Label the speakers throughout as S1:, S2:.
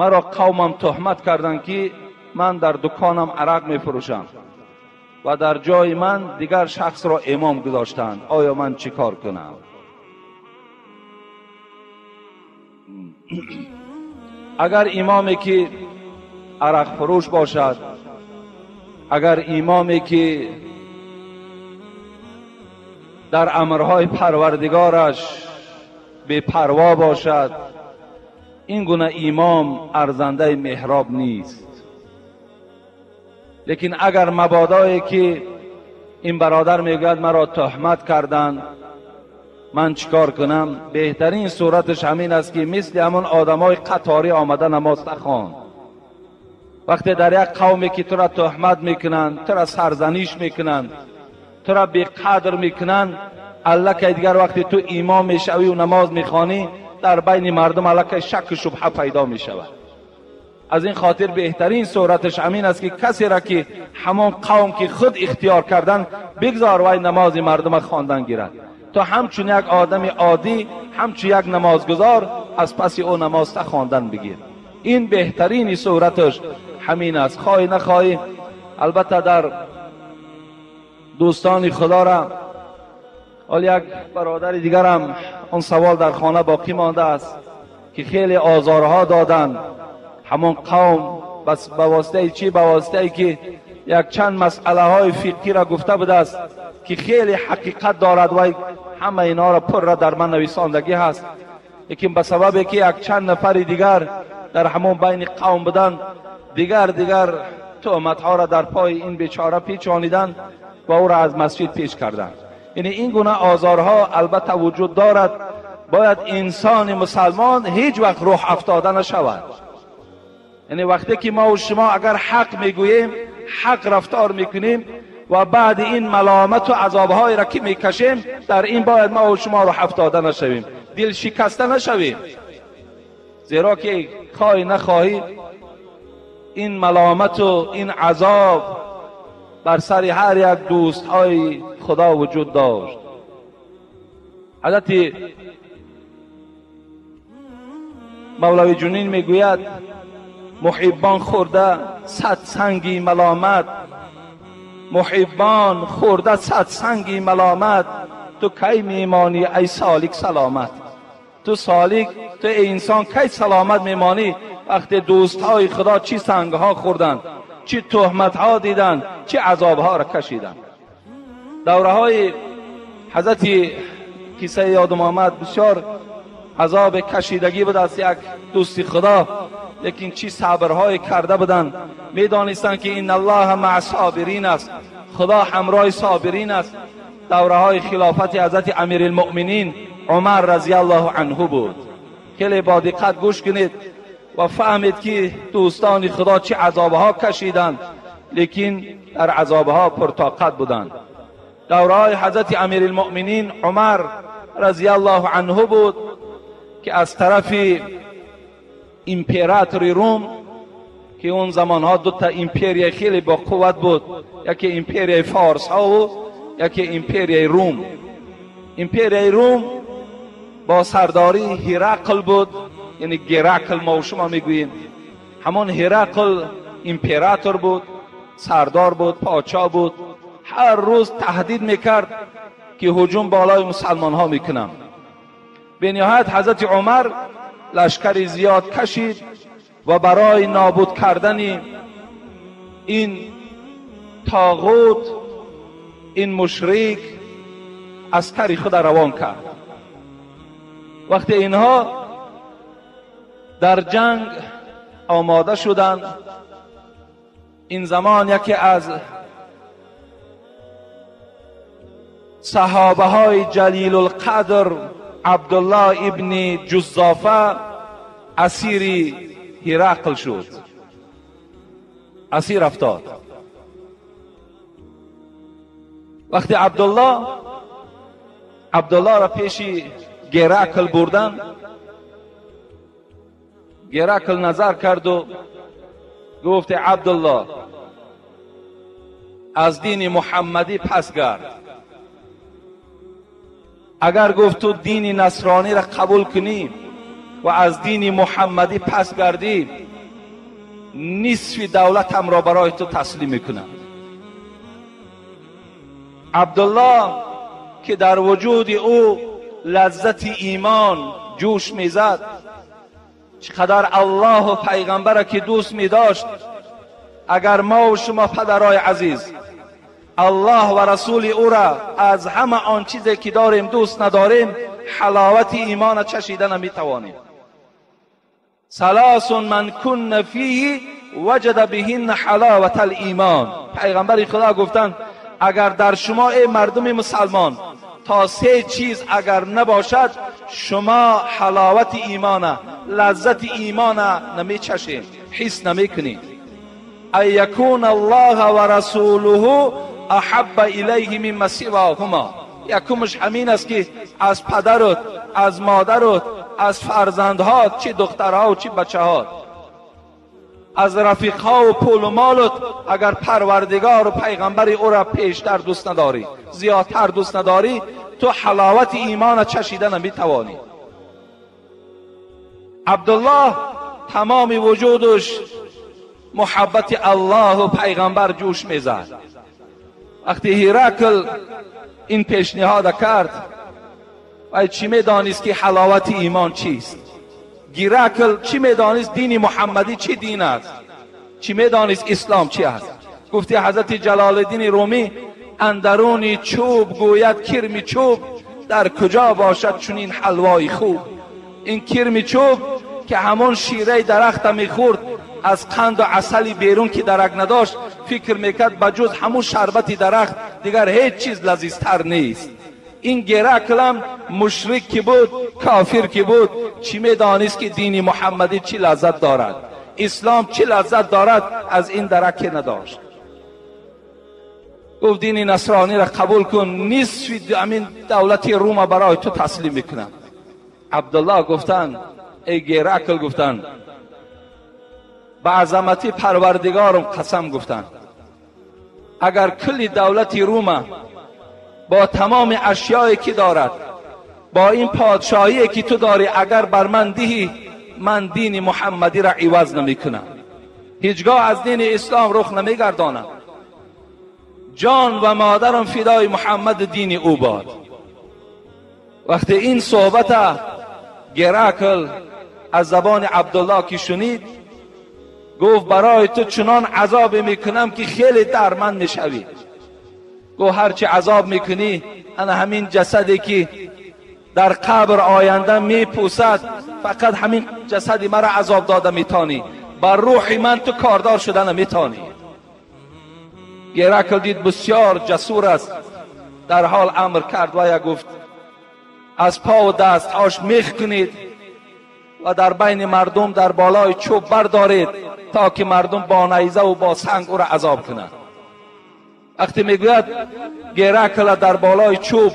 S1: Маро қавмам туҳмат карданд, ки ман дар дуконам арақ мефурӯшам ва дар ҷои ман дигар шахсро имом гузоштанд. Оё ман чӣ кор кунам? Агар имоме ки арақфурӯш бошад, агар имоме ки дар амрҳои парвардигораш бепарво бошад, ин гуна имом арзандаи меҳроб нест. Лекин агар мабодое ки ин бародар мегӯяд маро туҳмат карданд, ман чикор кунам? Беҳтарин сураташ ҳамин аст, ки мисли ҳамон одамои қаторӣ омада намоз нахон. Вақте дар як қавме ки тура туҳмат мекунанд, тура сарзаниш мекунанд, тура беқадр мекунанд, аллакай дигар вақте ту имом мешавӣ ва намоз мехонӣ, дар байни мардум аллакай шакку шубҳа пайдо мешавад. Аз ин хотир беҳтарин сураташ ҳамин аст, ки касеро ки ҳамон қавм ки худ ихтиёр кардан, бигзор вай намози мардума хондан гирад. То ҳамчун як одами оддӣ, ҳамчун як намозгузор аз паси ӯ намоз хондан бигир. Ин беҳтарини сураташ ҳамин аст. Хоҳӣ нахоҳӣ, албатта дар дӯстони худора ҳол як бародари дигарам он савол дар хона боқӣ мондааст, ки хеле озорҳо доданд ҳамон қавм бас ба воситаи чӣ? Ба воситае ки якчанд масъалаҳои фиқҳиро гуфта будааст, ки хеле ҳақиқат дорад ва ҳама инҳоро пурра дар ман нависондагӣ ҳаст. Лекин ба сабабе ки якчанд нафари дигар дар ҳамон байни қавм буданд, дигар туҳматҳоро дар пои ин бечора печониданд ва ӯро аз масҷид пеш карданд. Яъне ин гуна озорҳо албатта вуҷуд дорад. Бояд инсони мусалмон ҳеҷ вақт рӯҳ афтода нашавад. Яъне вақте ки мо ва шумо агар ҳақ мегӯем, ҳақ рафтор мекунем ва баъди ин маломату азобҳоеро ки мекашем, дар ин бояд мо ва шумо рӯҳ афтода нашавем, дилшикаста нашавем. Зеро ки хоҳӣ нахоҳӣ ин маломату ин азоб бар сари ҳар як дӯстҳои худо вуҷуд дошт. Ҳазрати мавлавӣ ҷунин мегӯяд: муҳиббон хӯрда сад санги маломат, муҳиббон хӯрда сад санги маломат, ту кай мемонӣ ай солик саломат? Ту солик, ту эй инсон кай саломат мемонӣ? Вақте дӯстҳои худо чӣ сангҳо хӯрданд, чӣ туҳматҳо диданд, чӣ азобҳоро кашиданд. Давраҳои ҳазрати қиссаи ёдам омад, бисёр азоб кашидагӣ буд аз як дӯсти худо, лекин чӣ сабрҳое карда буданд. Медонистанд ки ин аллоҳ маъ собирин аст, худо ҳамроҳи собирин аст. Давраҳои хилофати ҳазрати амирулмуъминин умар разияллоҳу анҳу буд. Хеле бо диққат гӯш кунед ва фаҳмед ки дӯстони худо чӣ азобҳо кашиданд, лекин дар азобҳо пуртоқат буданд. Давраҳои ҳазрати амирулмуъминин умар разияллоҳу анҳу буд ки аз тарафи императори Рум, ки он замонҳо дута империя хеле бо қувват буд, яке империяи форсҳо яке империяи Рум. Империяи Рум бо сардории Ҳирақл буд, яъне Геракл мо шумо мегӯем. Ҳамон Ҳирақл император буд, сардор буд, подшоҳ буд. Ҳар рӯз таҳдид мекард ки ҳуҷум болои мусалмонҳо мекунам. Бениҳоят ҳазрати Умар лашкари зиёд кашид ва барои нобуд кардани ин тоғут, ин мушрик аскари худа равон кард. Вақте инҳо дар ҷанг омода шуданд, ин замон яке аз саҳобаҳои ҷалилулқадр Абдуллоҳ ибни Ҷуззофа асири Ҳирақл шуд, асир афтод. Вақте Абдуллоҳро пеши Геракл бурданд, Геракл назар карду гуфт: Абдуллоҳ, аз дини муҳаммадӣ пас гард. اگر گفت تو دین نصرانی را قبول کنی و از دین محمدی پس گردی، نصف دولتم را برای تو تسلیم میکنم. عبدالله که در وجود او لذت ایمان جوش میزد، چقدر الله و پیغمبر که دوست میداشت. اگر ما و شما پدرای عزیز الله و رسول او را از همه آن چیزی که داریم دوست نداریم، حلاوت ایمان چشیده نمیتوانیم. ثلاث من کن فیه وجد بهن حلاوت الایمان. پیغمبر خدا گفتند اگر در شما ای مردم مسلمان تا سه چیز اگر نباشد، شما حلاوت ایمان، لذت ایمان نمیچشید، حس نمیکنید. ان یکون الله و رسوله احب الیه مما سواهما. یکمش همین است که از پدرت، از مادرت، از فرزندهات، چی دخترها و چی بچه‌هات، از رفیقها و پول و مالت، اگر پروردگار و پیغمبر او را پیشتر دوست نداری، زیادتر دوست نداری، تو حلاوت ایمان چشیده نمیتوانی. عبدالله تمام وجودش محبت الله و پیغمبر جوش میزد. وقتی هرکل این پیشنهاد کرد، و چی میدانست که حلاوت ایمان چیست؟ گیرکل چی میدانست دین محمدی چی دین است؟ چی میدانست اسلام چی است؟ گفتی حضرت جلال الدین رومی اندرون چوب گوید کرم چوب، در کجا باشد چنین حلوای خوب. این کرم چوب که همون شیره درخت میخورد، از قند و عسل بیرون که درک نداشت، فکر میکرد بجز همون شربت درخت دیگر هیچ چیز لذیذتر نیست. این گرکلم مشرک که بود، کافر که بود، چی میدانست که دین محمدی چی لذت دارد، اسلام چی لذت دارد، از این درک نداشت. گفت دین نصرانی را قبول کن، نصف همین دولت روم برای تو تسلیم میکنم. عبدالله گفتن ای گرکل، گفتن به عظمت پروردگارم قسم، گفتن اگر کل دولت روم با تمام اشیایی که دارد، با این پادشاهی که تو داری، اگر بر من دهی، من دین محمدی را عوض نمی کنم، هیچگاه از دین اسلام رخ نمی گردانم، جان و مادرم فدای محمد دین او باد. وقتی این صحبت گرکل از زبان عبدالله که شنید، گفت برای تو چنان عذاب میکنم که خیلی درمند میشوی. گفت هرچی عذاب میکنی، انا همین جسدی که در قبر آینده میپوسد، فقط همین جسدی مرا عذاب داده میتانی، بر روح من تو کاردار شده نمیتانی. گرکل دید بسیار جسور است، در حال امر کرد و یا گفت از پا و دستهاش میخ کنید و در بین مردم در بالای چوب بردارید تا که مردم با نیزه و با سنگ او را عذاب کنند. وقتی میگوید گرکل در بالای چوب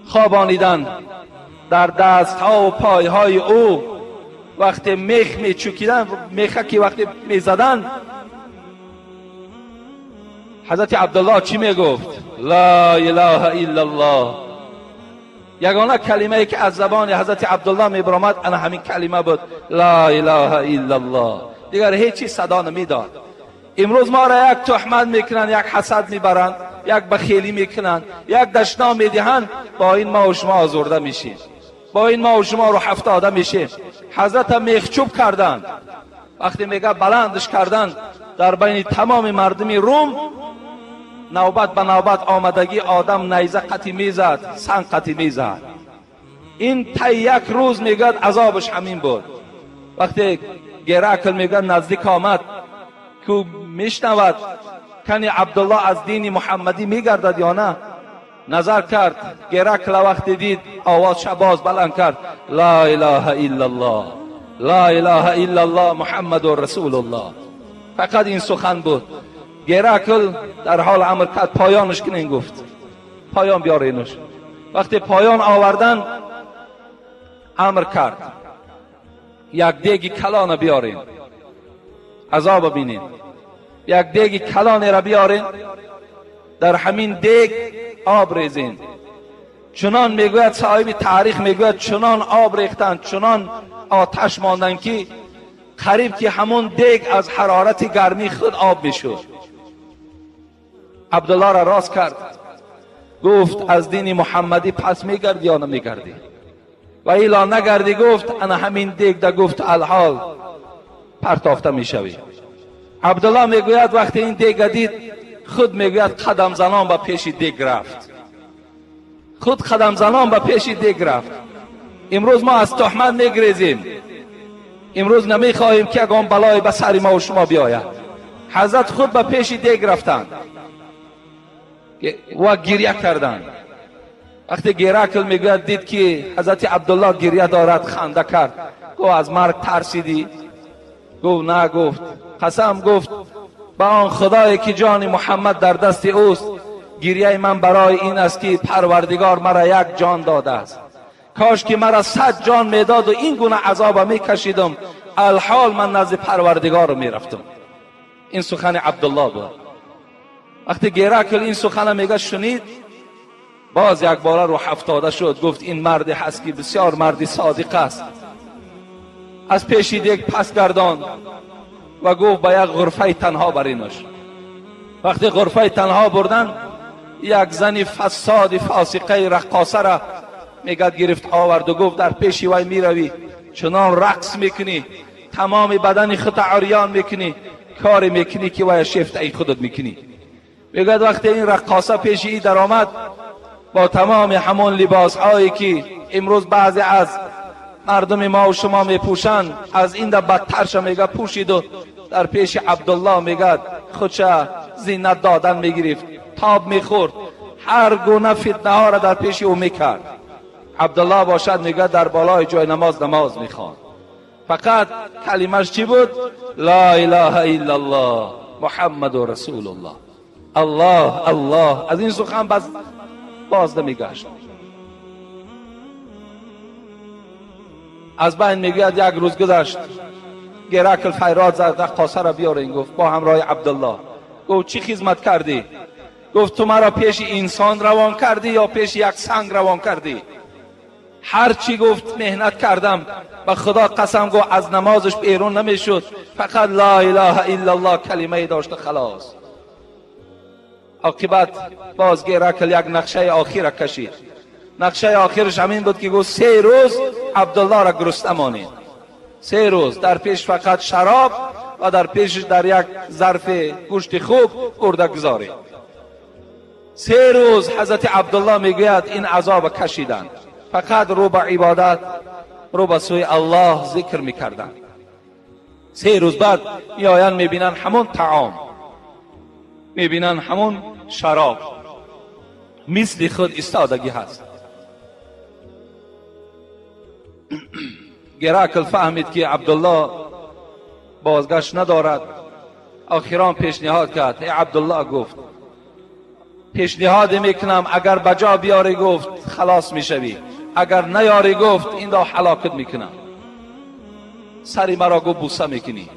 S1: خوابانیدن، در دستها و پایهای او وقتی میخ میچوکیدن، میخه که وقتی میزدن، حضرت عبدالله چی میگفت؟ لا اله الا الله. یگانه کلمه ای که از زبان حضرت عبدالله میبرآمد انا همین کلمه بود، لا اله الا الله. دیگر هیچ صدا نمیداد. امروز ما را یک تهمت میکنن، یک حسد میبرند، یک بخیلی میکنن، یک دشنام میدهند، با این ما و شما آزرده میشیم، با این ما و شما رو هفتاده میشیم. حضرت میخچوب کردند، وقتی میگه بلندش کردند در بین تمام مردم روم، نوبت به نوبت آمدگی آدم نیزه قطی میزد، سنگ قطی میزد. این تا یک روز میگه عذابش همین بود. وقتی گرکل میگه نزدیک آمد که میشنود کنی عبدالله از دین محمدی میگردد یا نه، نظر کرد. گرکل وقتی دید آواز شباز بلند کرد، لا اله الا الله، لا اله الا الله محمد رسول الله. فقط این سخن بود. گرکل در حال امر کرد پایانش کنین، گفت پایان بیارینش. وقتی پایان آوردن امر کرد یک دیگ کلان بیارین، عذاب بینین، یک دیگ کلان را بیارین، در همین دیگ آب ریزین. چنان میگوید صاحب تاریخ، میگوید چنان آب ریختن، چنان آتش ماندن که قریب که همون دیگ از حرارت گرمی خود آب میشد. عبدالله را راست کرد، گفت از دین محمدی پس میگردی یا نمیگردی؟ و ایلا نگردی، گفت انا همین دیگ ده، گفت الحال پرتافته میشوی. عبدالله میگوید وقتی این دیگ دید، خود میگوید قدم زنان به پیش دیگ رفت، خود قدم زنان به پیش دیگ رفت. امروز ما از تهمت میگریزیم، امروز نمیخواهیم که یگان بلای به سر ما و شما بیاید. حضرت خود به پیش دیگ رفتند و گریه کردند. وقتی گیرکل میگوید دید که حضرت عبدالله گریه دارد، خنده کرد، گفت از مرگ ترسیدی؟ گفت نه. گفت قسم، گفت به آن خدایی که جان محمد در دست اوست، گریه من برای این است که پروردگار مرا یک جان داده است، کاش که مرا 100 جان میداد و این گونه عذاب میکشیدم، الحال من نزد پروردگار میرفتم. این سخن عبدالله بود. وقتی گیرکل این سخن میگه شنید، باز یک باره روح افتاده شد، گفت این مرد هست که بسیار مردی صادق است. از پیش دیگ پس گردان و گفت به یک غرفه تنها برینش. وقتی غرفه تنها بردن، یک زن فساد فاسقه رقاصه را میگه گرفت آورد و گفت در پیش وی میروی، چنان رقص میکنی، تمام بدن خود عریان میکنی، کار میکنی که وی شیفته ای خودت میکنی. میگه وقتی این رقاصه پیش ای در آمد با تمام همون لباس هایی که امروز بعضی از مردم ما و شما میپوشند، از این در بدترش میگه پوشید و در پیش عبدالله میگه خودش زینت دادن میگرفت، تاب میخورد، هر گونه فتنه ها را در پیش او میکرد. عبدالله باشد میگه در بالای جای نماز نماز میخواند، فقط کلمش چی بود؟ لا اله الا الله محمد رسول الله، الله الله. از این سخن باز نمیگشت. از بین میگوید یک روز گذشت، گرکل فیراد زد، رقاصه را بیارین. گفت با همراه عبدالله. گفت چی خدمت کردی؟ گفت تو مرا پیش انسان روان کردی یا پیش یک سنگ روان کردی؟ هر چی گفت مهنت کردم، به خدا قسم گفت از نمازش بیرون نمیشد، فقط لا اله الا الله کلمه داشت خلاص. عاقبت باز گرکل یک نقشه آخر کشید. نقشه آخرش همین بود که گفت 3 روز عبدالله را گرسنه مانید، 3 روز در پیش فقط شراب و در پیشش در یک ظرف گوشت خوب ارده گذارید. 3 روز حضرت عبدالله میگوید این عذاب کشیدند، فقط رو به عبادت، رو به سوی الله ذکر میکردند. 3 روز بعد میآیند میبینند همون طعام، میبینند همون شراب، مثل خود ایستادگی هست. گراکل فهمید که عبدالله بازگشت ندارد. آخران پیشنهاد کرد، ای عبدالله، گفت پیشنهاد میکنم اگر بجا بیاری گفت خلاص میشوی، اگر نیاری گفت این دا هلاکت میکنم. سری مرا گفت بوسه میکنی،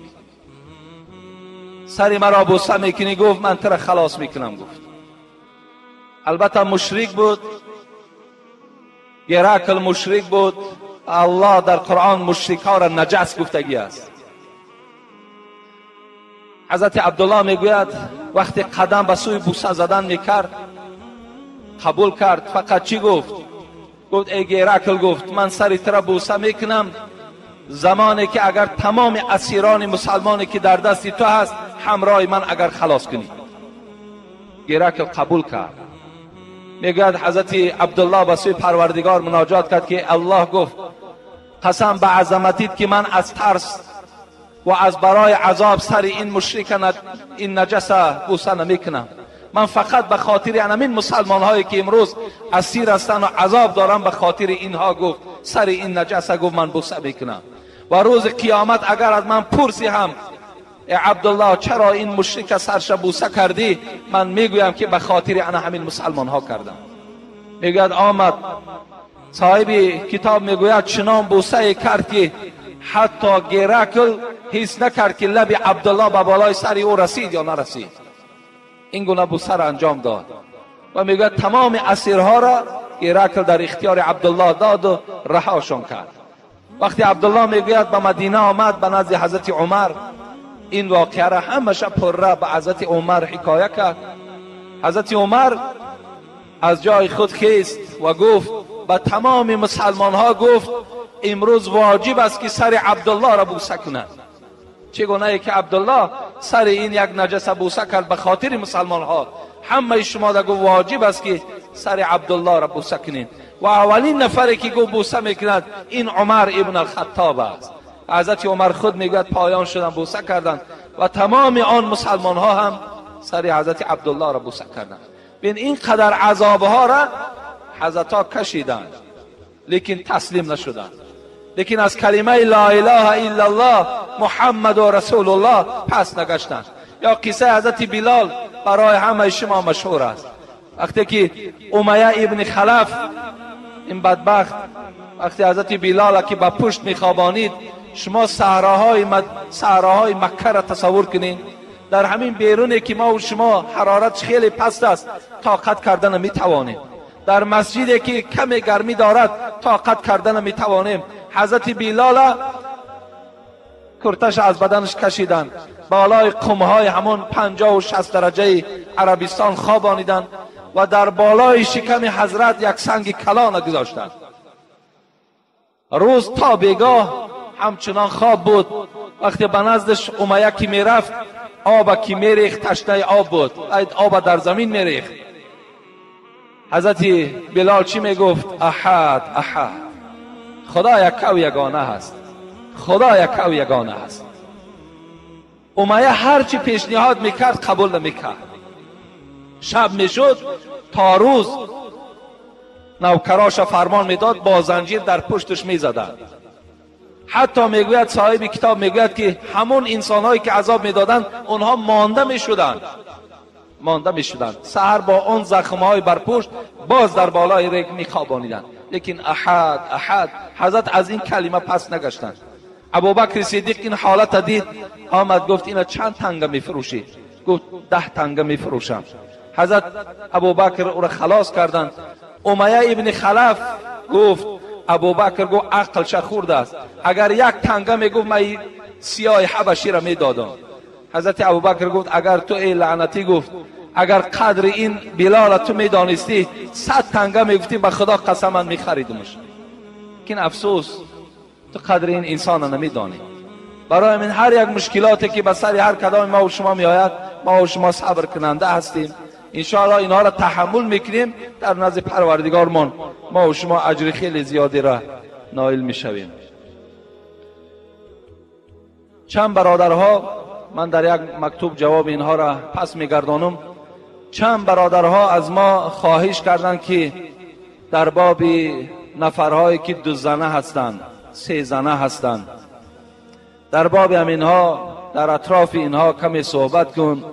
S1: سری مرا بوسه میکنی، گفت من تر خلاص میکنم. گفت البته مشرک بود، گراکل مشرک بود. الله در قرآن مشرک ها را نجس گفتگی است. حضرت عبدالله میگوید وقتی قدم به سوی بوسه زدن میکرد قبول کرد. فقط چی گفت؟ گفت ای گراکل، گفت من سری تر بوسه میکنم زمانی که اگر تمام اسیران مسلمانی که در دست تو هست همراه من اگر خلاص کنی. گراکل قبول کرد. میگوید حضرت عبدالله به سوی پروردگار مناجات کرد که الله گفت قسم به عظمتیت که من از ترس و از برای عذاب سر این مشرک این نجس بوسه نمیکنم. من فقط به خاطر همین مسلمان هایی که امروز اسیر هستند و عذاب دارم، به خاطر اینها گفت سر این نجس گفت من بوسه میکنم. و روز قیامت اگر از من پرسی هم ای عبدالله چرا این مشرک سرش بوسه کردی، من میگویم که به خاطر انا همین مسلمان ها کردم. میگوید آمد صاحب کتاب میگوید چنان بوسه کرد که حتی گرکل حس نکرد که لب عبدالله به بالای سر او رسید یا نرسید. این گونه بوسه را انجام داد. و میگوید تمام اسیرها را هرقل در اختیار عبدالله داد و رهاشان کرد. وقتی عبدالله میگوید به مدینه آمد، به نزد حضرت عمر، این واقعه را همش پره به حضرت عمر حکایه کرد. حضرت عمر از جای خود خیست و گفت به تمام مسلمان ها، گفت امروز واجب است که سر عبدالله را بوسه کنند. چگونه ای که عبدالله سر این یک نجس بوسه کرد به خاطر مسلمان ها، همه شما را گفت واجب است که سر عبدالله را بوسه کنید. و اولین نفری که گفت بوسه میکند این عمر ابن الخطاب است. حضرت عمر خود میگوید پایان شدن بوسه کردند و تمام آن مسلمان ها هم سر حضرت عبدالله را بوسه کردند. بین این قدر عذاب ها را حضرت ها کشیدند، لیکن تسلیم نشدند، لیکن از کلمه لا اله الا الله محمد و رسول الله پس نگشتند. یا قصه حضرت بلال برای همه شما مشهور است. وقتی که امیه ابن خلف این بدبخت، وقتی حضرت بلال که به پشت میخوابانید، شما صحراهای مکه را تصور کنید. در همین بیرونی که ما و شما حرارت خیلی پست است طاقت کردن میتوانیم، در مسجدی که کم گرمی دارد طاقت کردن میتوانیم. حضرت بلال کرتش از بدنش کشیدند، بالای قمهای همون 50 و 60 درجه عربستان خوابانیدند و در بالای شکم حضرت یک سنگ کلان گذاشتند. روز تا بیگاه همچنان خواب بود. وقتی به نزدش امیه که میرفت، آب که میریخت تشنه آب بود، آب در زمین میریخت. حضرت بلال چی میگفت؟ احد احد، خدا یک و یگانه هست، خدا یک و یگانه هست. امیه هرچی پیشنهاد میکرد قبول نمیکرد. شب میشد تا روز نوکراش فرمان میداد با زنجیر در پشتش میزدند. حتی میگوید صاحب کتاب میگوید که همون انسانهایی که عذاب میدادند اونها مانده میشدند، مانده میشدند. سحر با آن زخمهای بر پشت باز در بالای ریگ میخوابانیدند. لیکن احد احد، حضرت از این کلمه پس نگشتند. ابوبکر صدیق این حالت دید، آمد گفت اینا چند تنگه میفروشی؟ گفت 10 تنگه میفروشم. حضرت ابوبکر او را خلاص کردند. امیه ابن خلف گفت، ابوبکر گفت عقلش خورده است، اگر یک تنگه میگفت من سیاه حبشی را میدادم. حضرت ابوبکر گفت اگر تو ای لعنتی، گفت اگر قدر این بلال تو میدانستی 100 تنگه میگفتی به خدا قسم من میخریدمش. لیکن افسوس تو قدر این انسان را نمیدانی. برای من هر یک مشکلاتی که به سر هر کدام ما و شما میآید، ما و شما صبر کننده هستیم، انشاءالله اینها را تحمل میکنیم، در نزد پروردگارمان ما و شما اجر خیلی زیادی را نایل میشویم. چند برادرها، من در یک مکتوب جواب اینها را پس میگردانم، چند برادرها از ما خواهش کردند که در باب نفرهایی که 2 زنه هستند، 3 زنه هستند، در باب همینها، در اطراف اینها کمی صحبت کن،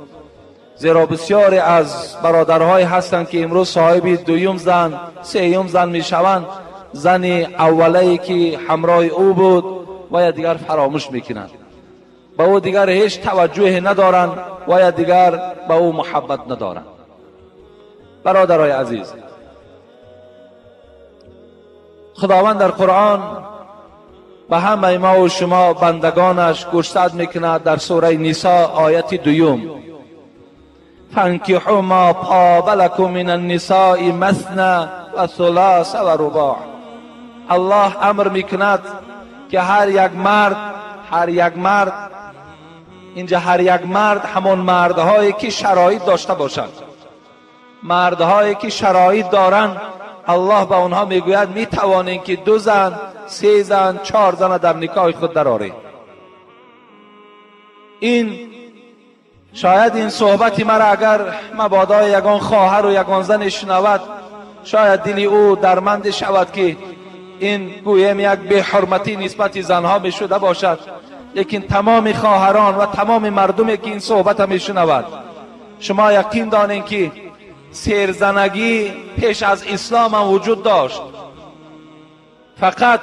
S1: زیرا بسیاری از برادرهای هستند که امروز صاحب 2 زن، 3 زن میشوند، زن اولی که همراه او بود و یا دیگر فراموش میکنند، به او دیگر هیچ توجه ندارند و یا دیگر به او محبت ندارند. برادرای عزیز، خداوند در قرآن به همه ما و شما بندگانش گوشزد میکند در سوره نساء آیت 2: فانکحوا ما طاب لکم من النساء مثنی و ثلاث و رباع. الله امر میکند که هر یک مرد، هر یک مرد، اینجا هر یک مرد همون مردهایی که شرایط داشته باشند، مردهایی که شرایط دارند، الله به آنها میگوید میتوانید که 2 زن، 3 زن، 4 زن در نکاح خود درآرید. این شاید این صحبت مرا اگر مبادا یگان خواهر و یگان زن شنود، شاید دل او درمند شود که این گویم یک بی حرمتی نسبت زنها می شده باشد. لیکن تمام خواهران و تمام مردمی که این صحبت می شنود، شما یقین دانید که سیرزنگی پیش از اسلام هم وجود داشت، فقط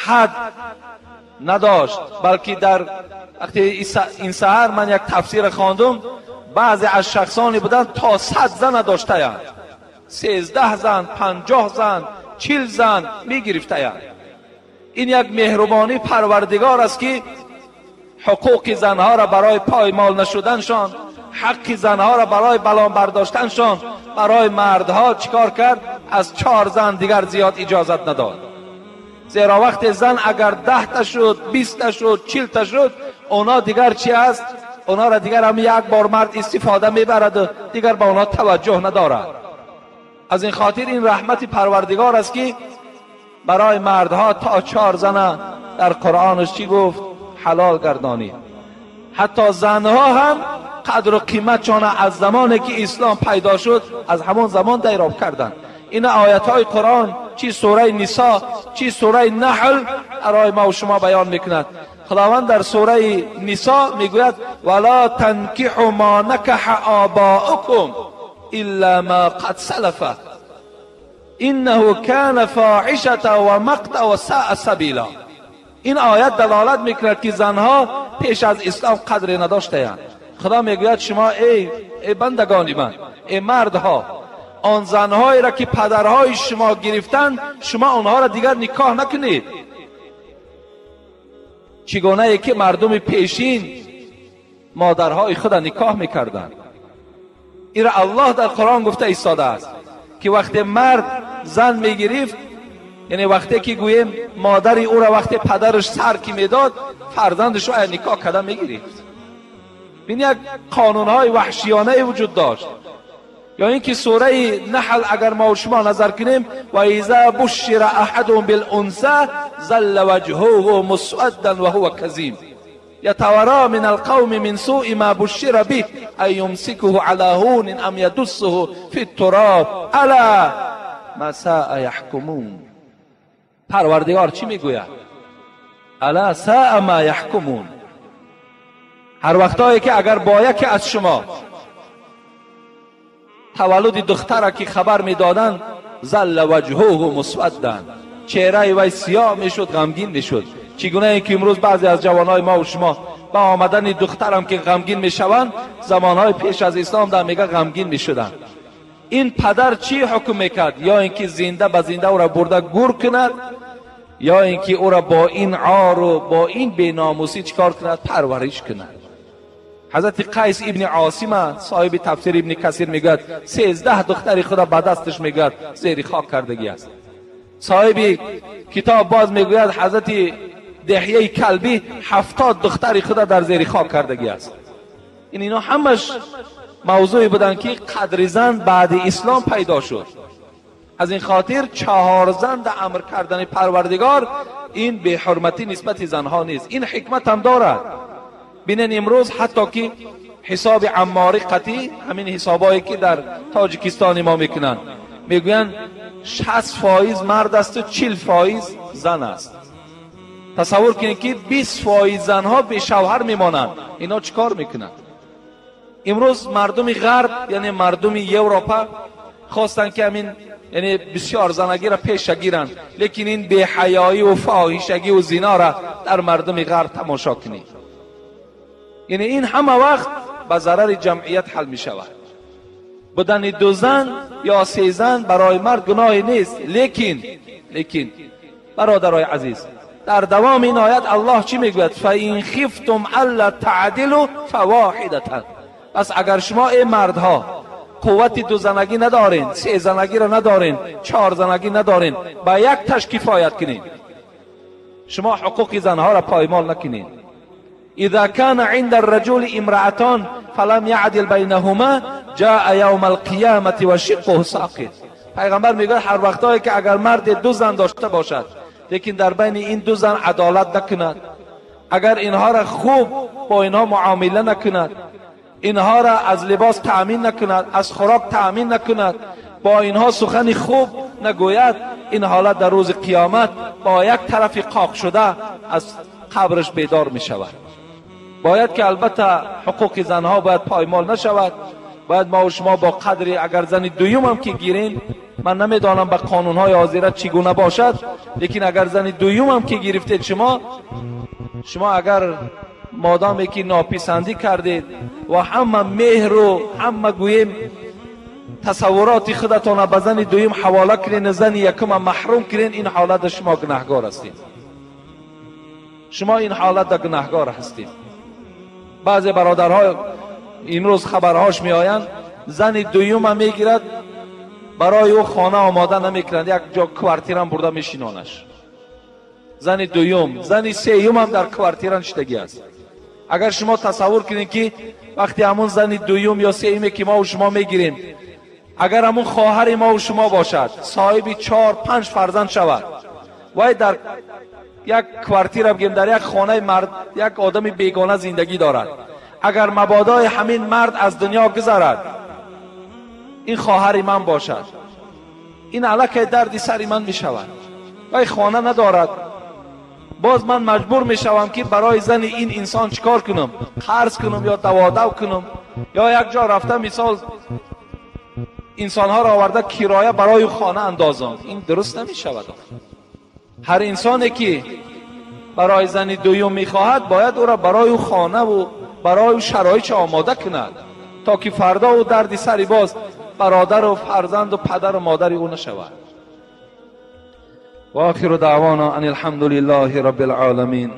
S1: حد نداشت، بلکه در وقتی این سحر من یک تفسیر خواندم، بعضی از شخصانی بودند تا 100 زن داشته‌اند، 13 زن، 50 زن، 40 زن میگرفته‌اند. این یک مهربانی پروردگار است که حقوق زنها را برای پایمال نشدنشان، حق زنها را برای بلان برداشتنشان، برای مردها چیکار کرد؟ از 4 زن دیگر زیاد اجازت نداد. زیرا وقت زن اگر 10 تا شد، 20 تا شد، 40 تا شد، اونا دیگر چی است؟ اونا را دیگر هم یک بار مرد استفاده میبرد و دیگر به اونا توجه ندارد. از این خاطر این رحمت پروردگار است که برای مردها تا 4 زن در قرآنش چی گفت؟ حلال گردانید. حتی زنها هم قدر و قیمتشان از زمانی که اسلام پیدا شد از همان زمان دیراب کردند. این آیت های قرآن چی سوره نساء چی سوره نحل برای ما و شما بیان میکند. خداوند در سوره نساء میگوید ولا تنکحوا ما نکح آباؤکم الا ما قد سلف انه کان فاحشة و مقتا و ساء سبیلا. این آیت دلالت میکند که زنها پیش از اسلام قدر نداشتند. خدا میگوید شما ای بندگان من، ای مردها، آن زنهایی را که پدرهای شما گرفتند شما آنها را دیگر نکاح نکنید. چگونه که مردم پیشین مادرهای خود را نکاح میکردند. این را الله در قرآن گفته ایستاده است که وقتی مرد زن میگرفت، یعنی وقتی که گوییم مادر او را وقتی پدرش سر کی میداد، فرزندش را نکاح کرده میگرفت. این یک قانونهای وحشیانه وجود داشت. یا اینکه سوره نحل اگر ما و شما نظر کنیم و اذا بشر احدهم بالانثى ظل وجهه مسودا وهو کظیم یتوارى من القوم من سوء ما بشر به ان یمسکه على هون ام یدسه فی التراب الا ما ساء یحکمون. پروردگار چی میگوید؟ الا ساء ما یحکمون. هر وقتایی که اگر با یکی از شما تولد دختر که خبر میدادند، ظل وجهه مسودا، چهره وی سیاه میشد، غمگین میشد. چگونه که امروز بعضی از جوانای ما و شما با آمدن دخترم که غمگین میشوند، زمانهای پیش از اسلام در میگه غمگین میشدند. این پدر چی حکم میکرد؟ یا اینکه زنده به زنده او را برده گور کند، یا اینکه او را با این عار و با این بیناموسی چیکار کند؟ پرورش کند. حضرت قیس ابن عاصم صاحب تفسیر ابن کثیر میگوید 13 دختر خدا به دستش میگوید زیر خاک کردگی است. صاحب کتاب باز میگوید حضرت دحیه کلبی 70 دختر خدا در زیر خاک کردگی است. اینا همش موضوعی بودن که قدر زن بعد اسلام پیدا شد. از این خاطر 4 زن در امر کردن پروردگار این به حرمتی نسبت زنها نیست. این حکمت هم دارد. بینن امروز حتی که حساب عماری قطعی، همین حسابایی که در تاجیکستان ما میکنن، میگوین 60% مرد است و 40% زن است. تصور کنید که 20% زنها به شوهر میمانند. اینا چیکار میکنن؟ امروز مردم غرب، یعنی مردم یوروپا، خواستن که همین یعنی بسیار زنگی را پیش گیرند، لیکن این بی‌حیایی و فاحشگی و زنا را در مردم غرب تماشا کنید. یعنی این همه وقت به ضرر جمعیت حل می شود. بودن 2 زن یا 3 زن برای مرد گناهی نیست، لیکن برادرای عزیز، در دوام این آیت الله چی میگوید؟ فَإِنْ خِفْتُمْ أَلَّا تَعْدِلُوا فَوَاحِدَةً. پس اگر شما ای مردها قوت 2 زنگی ندارین، 3 زنگی را ندارین، 4 زنگی ندارین، با یک تش کفایت کنین. شما حقوق زنها را پایمال نکنین. اذا كان عند الرجل امرأتان فلم يعدل بينهما جاء يوم القيامة وشقه ساقط. پیغمبر میگه هر وقتایی که اگر مرد 2 زن داشته باشد، لیکن در بین این 2 زن عدالت نکند، اگر اینها را خوب با اینها معامله نکند، اینها را از لباس تأمین نکند، از خوراک تأمین نکند، با اینها سخن خوب نگوید، این حالت در روز قیامت با یک طرف قاق شده از قبرش بیدار می شود. باید که البته حقوق زنها باید پایمال نشود. باید ما و شما با قدری اگر زن دویم هم که گیرین، من نمیدانم به قانونهای حاضره چگونه باشد، لیکن اگر زن دویم هم که گرفتید، شما اگر Модоме ки нописандӣ кардед ва ҳама меҳру ҳама гӯем тасаввуроти худатонро ба зани дуюм ҳавола кунед, зани якума маҳрум кунед, ин ҳолатда шумо гунаҳгор ҳастед. Шумо ин ҳолатда гунаҳгор ҳастед. Баъзе бародарҳо имрӯз хабарҳош меоянд, зани дуюма мегирад, барои ӯ хона омода намекунанд, як ҷо квартирам бурда мешинонаш. Зани дуюм, зани сеюмам дар квартира нишидагӣ аст. Агар шумо тасаввур кунед, ки вақте ҳамун зани дуюм ё сеюме ки мо шумо мегирем, агар ҳамун хоҳари мо шумо бошад, соҳиби 4-5 фарзанд шавад, вай дар як квартира бигем, дар як хонаи мард, як одами бегона зиндагӣ дорад. Агар мабодои ҳамин мард аз дунё гузарад, ин хоҳари ман бошад, ин аллакай дарди сари ман мешавад. Вай хона надорад, боз ман маҷбур мешавам, ки барои зани ин инсон чӣ кор кунам? Қарз кунам ё даводав кунам, ё як ҷо рафта мисол инсонҳоро оварда кироя барои хона андозам. Ин дуруст намешавад. Ҳар инсоне ки барои зани дуюм мехоҳад, бояд ӯро барои хонаву барои шароитш омода кунад, то ки фардо ӯ дарди сари боз бародару фарзанду падару модари ӯ нашавад. و آخر دعوانا ان الحمد لله رب العالمین.